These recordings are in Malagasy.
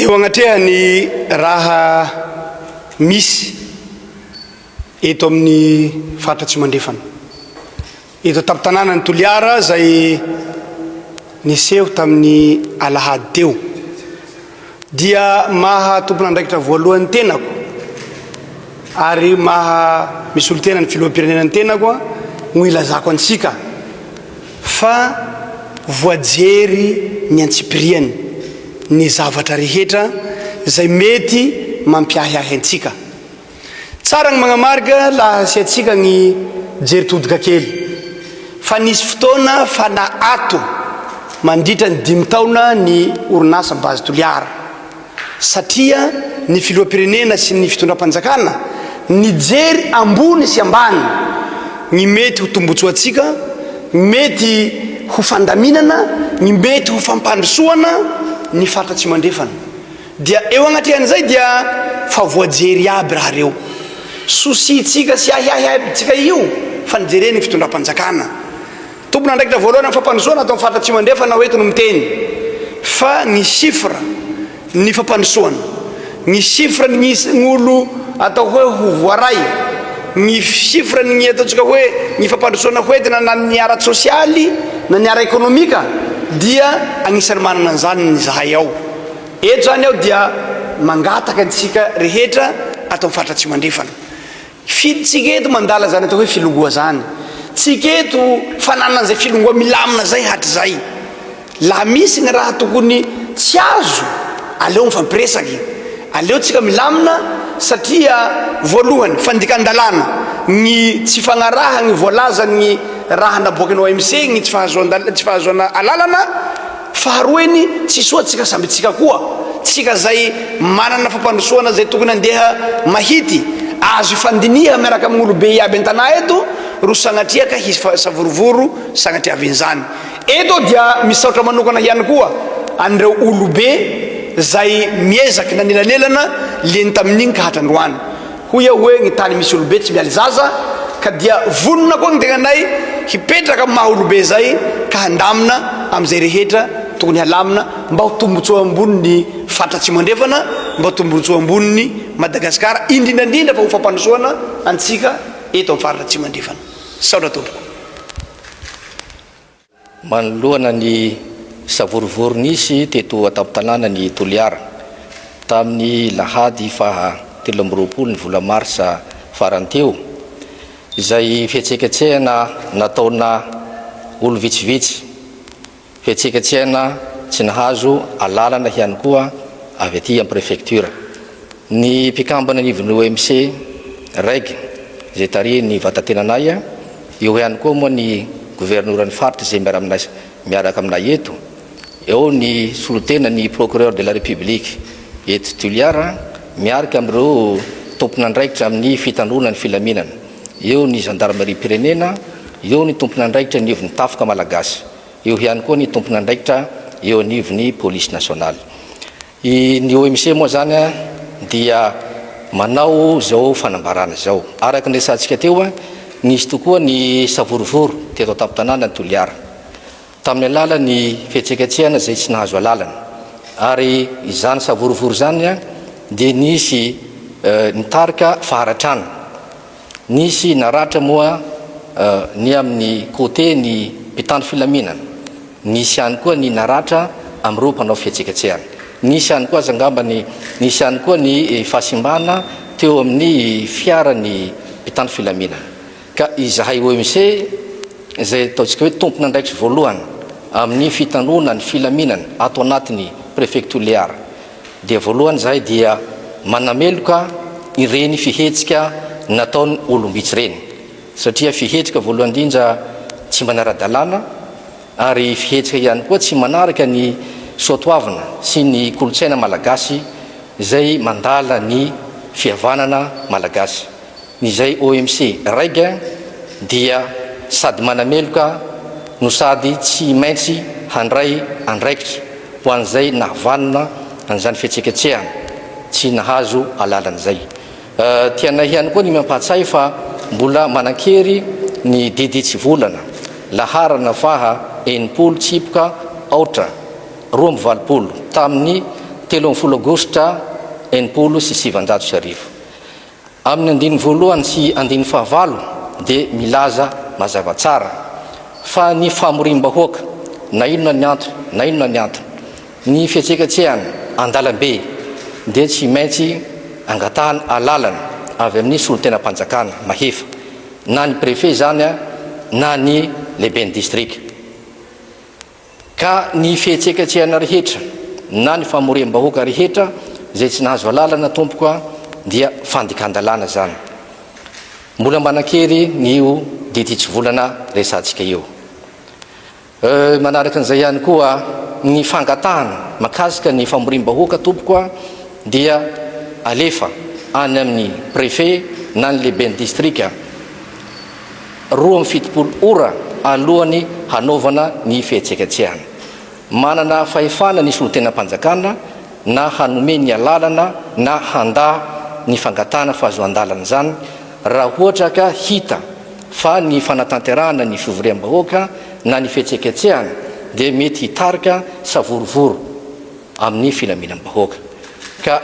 Eo agnatrehan'ny raha misy eto amin'ny faritra Atsimo Andrefana, eto an-tampon-tanànan'i Toliara izay niseho tamin'ny alahady teo dia maha tompon'andraikitra voalohany tenako ary maha misolo tena ny filoham-pirenena ny tenako no ilazako antsika fa voajery ny antsipiriany ny zavatra rehetra izay mety mampiahiahy antsika. Tsara ny magnamarika laha asiantsika ny jery todika kely fa nisy fotoana fa naato mandritra ny dimy taona ny orinasa Base Toliara satria ny filoham-pirenena sy ny fitondram-panjakana nijery ambony sy ambany ny mety ho tombotsoantsika, ny mety ho fandaminana, ny mety ho fampandrosoana ny faritra Atsimo Andrefana. Dia eo agnatrehan'izay dia fa voajery aby raha reo. Souci-tsika sy ahiahiabintsika io fa nijereny ny fitondram-panjakana. Tompon'andraikitra voalohany amin'ny fampandrosoana ato amin'ny faritra Atsimo Andrefana aho eto no miteny fa ny chiffre ny fampandrosoana, ny chiffre ny olo atao hoe ho voaray, ny chiffre ny ataontsika hoe ny fampandrosoana hoentina na ny ara-tsosialy na ny ara-ekonomika dia agnisan'ny manana an'izany ny zahay ao. Eto izany aho dia mangataka antsika rehetra ato amin'ny faritra Atsimo Andrefana. Tsika eto mandala izany atao hoe filongoa izany. Tsika eto fananana an'izay filongoa milamina izay hatrizay. Laha misy ny raha tokony tsy azo, aleo mifampiresaky. Aleo tsika milamina satria voalohany fandikan-dalàna ny tsy fagnaraha ny voalazan'ny raha naboakin'ny OMC ny tsy fahazoan-dalàna alalana. Faharoa eny tsy soa tsika samby tsika koa tsika zay manana fampandrosoana zay tokony andeha mahity azo ifandiniha miaraka amin'ny olobe iaby an-tanà eto ro sagnatria ka hisy savorovoro sagnatria avin'izany eto aho dia misaotra manokana ihany koa an'ireo olobe zay miezaky nanelanelana leny tamin'igny ka hatrandroany Hoy aho hoe ny tany misy olobe tsy mialy zaza ka dia vonona koa ny tegnanay hipetraka amin'ny maha olobe izay ka handamina amin'izay rehetra tokony halamina mba ho tombotsoa ambonin'ny faritra Atsimo Andrefana, mba ho tombotsoa ambonin'i Madagasikara, indrindra indrindra fa ho fampandrosoana antsika eto amin'ny faritra Atsimo Andrefana. Misaotra tompoko. Manoloana ny savorovoro nisy teto an-tampon-tanànan'i Toliara, tamin'ny lahady faha 23 ny volana marsa farany teo, izay fihetsiketsehana nataona olo vitsivitsy, fihetsiketsehana tsy nahazo alalana ihany koa avy aty amin'ny prefecture. Ny mpikambana anivon'ny OMC, reg, izay tarihin'ny vatatenanay, eo ihany koa moa ny governoran'ny faritra izay miaraka aminay eto, eo ny solontenan'ny procureur de la République eto Toliara miaraka amin'ireo tompon'andraikitra amin'ny fitandroana ny filaminana, eo ny zandarimariam-pirenena, eo ny tompon'andraikitra anivon'ny tafika malagasy, eo ihany koa ny tompon'andraikitra eo anivon'ny polisy nasionaly. Ny OMC moa izany dia manao izao fanambarana izao. Araka ny resahantsika teo, nisy tokoa ny savorovoro teto an-tampon-tanànan'i Toliara, tamin'ny alalan'ny fihetsiketsehana izay tsy nahazo alalana. Ary izany savorovoro izany dia nisy nitarika faharatrana. Nisy naratra moa ny amin'ny côté ny mpitandro filaminana, nisy ihany koa ny naratra amin'ireo mpanao fihetsiketsehana. Nisy ihany koa aza angamba ny nisy ihany koa ny fahasimbana teo amin'ny fiaran'ny mpitandro filaminana. Ka izahay OMC izay ataontsika hoe tompon'andraikitra voalohany amin'ny fitandroana ny filaminana ato anatin'ny Préfecture Toliara, Dia voalohany izahay dia manameloka ireny fihetsika nataon olom-bitsy ireny satria fihetsika voalohany indrindra tsy manara-dalàna ary fihetsika ihany koa tsy manaraka ny soatoavina sy ny kolontsaina malagasy izay mandala ny fihavanana malagasy. Izay OMC Reg dia sady manameloka no sady tsy maintsy handray andraikitra ho an'izay nahavanona an'izany fihetsiketsehana tsy nahazo alalana izay. Tianay ihany koa ny mampahatsahy fa mbola manan-kery ny didy hitsivolana laharana faha 60 tsipika aotra 82 tamin'ny. 13 aogositra 1960. Amin'ny andininy voalohany sy andininy fahavalo dia milaza mazava tsara fa ny famoriam-bahoaka, na inona ny antony na inona ny antony, ny fihetsiketsehana an-dalambe dia tsy maintsy angatahana alalana avy amin'ny solontenam-panjakana mahefa, na ny préfet izany na ny lehiben'ny distrika. Ka ny fihetseketsehana rehetra na ny famoriam-bahoaka rehetra izay tsy nahazo alalana tompoko a dia fandikan-dalàna izany. Mbola manan-kery ny io didy hitsivolana resahantsika io. Euh manaraka an'izay ihany koa ny fangatahana makasika ny famoriam-bahoaka tompoko a dia alefa any amin'ny préfet na ny lehiben'ny distrika. 72 ora alohan'ny hanaovana ny fihetsiketsehana. Manana fahefana ny solontenam-panjakana na hanome ny alalana na handà ny fangatahana fahazoan-dalana izany raha ohatra ka hita fa ny fanatanterahana ny fivoriam-bahoaka na ny fihetsiketsehana dia mety hitarika savorovoro amin'ny filaminam-bahoaka. Ka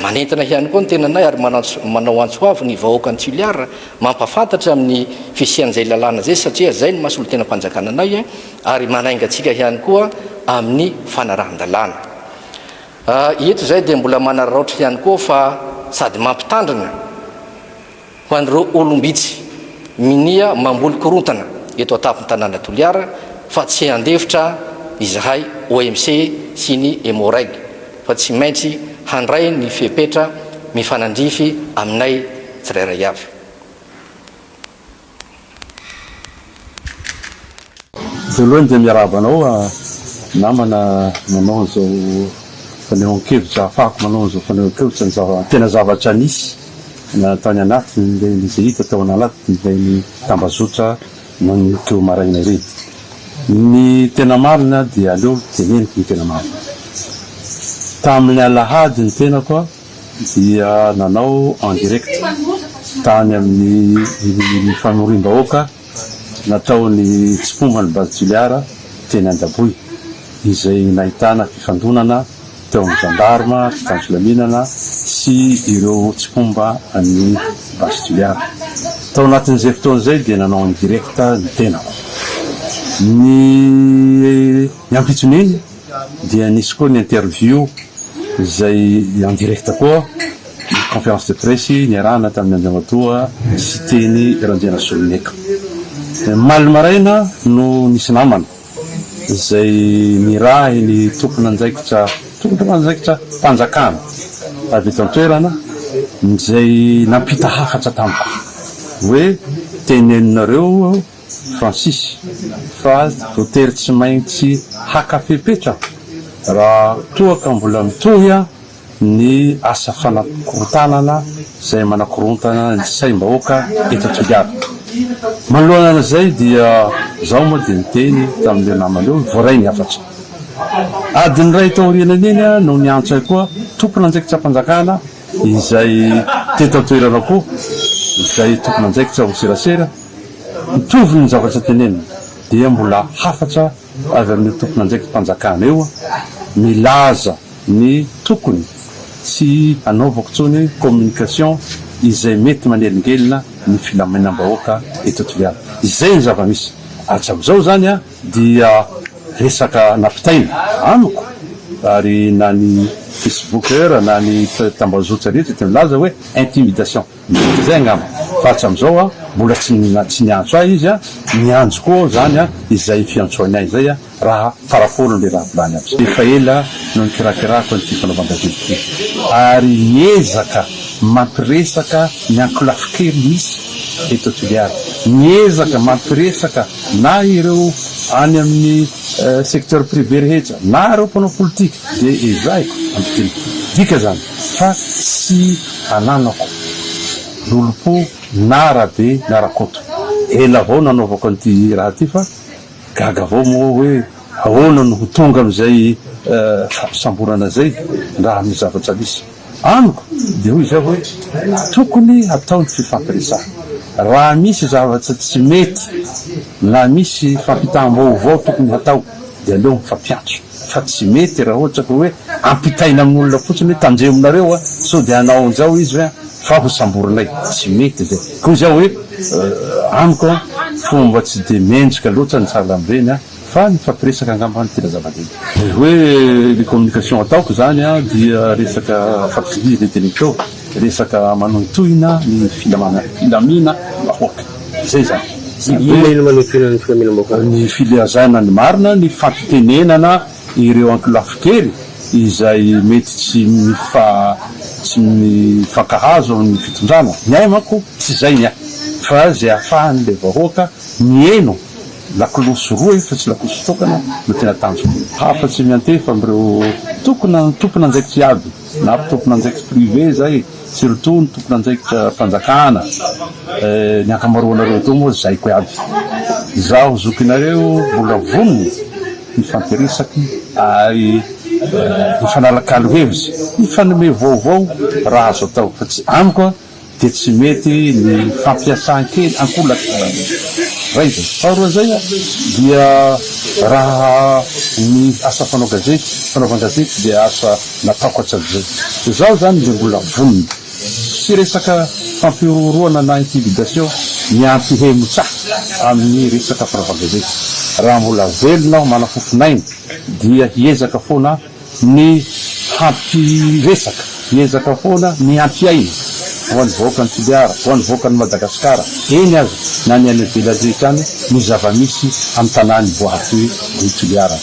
manentana ihany koa ny tenanay ary manao antso avo ny vahoakan'i Toliara mampahafantatra amin'ny fisian'izay lalàna izay satria izay no maha solontenam-panjakana anay ary manainga antsika ihany koa amin'ny fanarahan-dalàna. Eto izay dia mbola manararaotra ihany koa fa sady mampitandrina Ho an'ireo olom-bitsy minia mamboly korontana eto an-tampon-tanàna Toliara fa tsy handefitra izahay OMC sy ny Emmo-Reg fa tsy maintsy handray ny fepetra mifanandrify aminay tsirairay avy. Voalohany dia miarahaba anao namana manao an'izao fanehoan-kevitra ahafahako manao an'izao fanehoan-kevitra ny zava tena zavatra nisy na tany anatiny ireny izay hita tao anatiny ireny tambazotra naneho teo maraina ireny. Ny tena marina dia aleo teneniko ny tena marina. Tamin'ny alahady ny tenako dia nanao en direct tany amin'ny famoriam-bahoaka nataon'ny tsy mpomba ny Base Toliara teny Andaboy izay nahitana fifandonana teo amin'ny gendarme, mpitandro filaminana sy ireo tsy mpomba an'ny Base Toliara. Tao anatin'izay fotoana izay dia nanao en direct ny tenako. Ny ampitson'iny dia nisy koa ny interview izay en direct koa ny conférence de presse niarahana tamin'ny Andriamatoa Siteny Randrianasoloniaiko. Omaly maraina no nisy namana izay nirahin'ny tompon'andraikitra tompon'andraikitra mpanjakana avy eto an-toerana izay nampita hafatra tamiko hoe teneninareo Francis fa voatery tsy maintsy haka fepetra raha toa ka mbola mitohy ny asa fanakorontanana izay manakorontana ny saim-bahoaka eto Toliara. Manoloana an'izay dia izaho moa dia niteny tamin'ireo namana ireo, voaray ny hafatra. Adiny iray taorianan'iny no niantso ahy koa tompon'andraikitram-panjakana izay teto an-toerana koa, izay tompon'andraikitra ho serasera, Mitovy ny zavatra tenenina dia mbola hafatra avy amin'io tompon'andraiki-panjakana io milaza ny tokony tsy hanaovako intsony communication izay mety manelingelina ny filaminam-bahoaka eto Toliara. Izay ny zava-misy hatramin'izao izany dia resaka nampitaina amiko ary na ny facebooker na ny tambazotra rehetra dia milaza hoe intimidation. Mety izay angamba, fa hatramin'izao an, mbola tsy tsy niantso ahy izy an, miandry koa aho izany an, izay fiantsoany ahy izay an, raha farafolony le raha volany aby. Efa ela no nikirakirako an'ity fanaovan-gazety ity, ary miezaka mampiresaka ny ankolafin-kery misy eto Toliara, miezaka mampiresaka na ireo any amin'ny secteur privé rehetra, na ireo mpanao politika, dia ezahiko ampiteny. Dika izany fa tsy ananako lolompo na Rabe na Rakoto. Ela avao nanaovako an'ity raha ity fa gaga avao moa hoe ahoana no ho tonga amin'izay fampisamborana izay raha ny zavatra misy. Amiko dia hoy izaho hoe tokony hatao ny fifampiresahana. Raha misy zavatra tsy mety na misy fampitam-baovao tokony hatao dia aleo mifampiantso fa tsy mety raha ohatra ka hoe. ampitaina amin'olona fotsiny hoe tandremonareo a, sao dia hanao an'izao izy hoe fa ho samborinay. Tsy mety izay. Koa izao hoe amiko a, fomba tsy dia mendrika loatra ny sahala amin'ireny a, fa ny mifampiresaka angamba no tena zava-dehibe. Ny hoe le communication ataoko izany a dia resaka fampitoniana ilay teneniko teo, resaka manohintohina ny filamana filaminam-bahoaka. Izay izany. Izany hoe. Inona no manohintohina ny filaminam-bahoaka? Ny filazana ny marina, ny fampitenenana ireo ankolafy kely izay mety tsy mifa tsy mifankahazo amin'ny fitondrana. Ny ahy manko tsy izay ny ahy fa izay ahafahan'ilay vahoaka miheno lakolosy roa fa tsy lakolosy tokana no tena tanjoko. Hafa tsy miantefa amin'ireo tokona tompon'andraikitra iaby na tompon'andraikitra privé zay surtout ny tompon'andraikitra fanjakana ny ankamaroanareo teo moa zaiko iaby. Izaho zokinareo mbola vonona hifampiresaky ary hifanalakalo hevitra, hifanome vaovao raha azo atao fa tsy amiko dia tsy mety ny fampiasan-kery ankolaka iray izay. Faharoa izay dia raha ny asa fanao gazety, fanaovan-gazety dia asa nataoko hatramin'izay. Izaho izany dia mbola vonona. Tsy resaka fampihorohoroana na intimidation ny hampihemotsa amin'ny resaka fanaovan-gazety. Raha mbola velona aho manafofon'aina dia hiezaka foana aho ny hampiresaka, hiezaka foana ny hampiaina ho an'ny vahoakan'i Toliara, ho an'ny vahoakan'i Madagasikara, eny aza na ny any ivelany rehetra any ny zava-misy amin'ny tanàn'i Boaty de Toliara.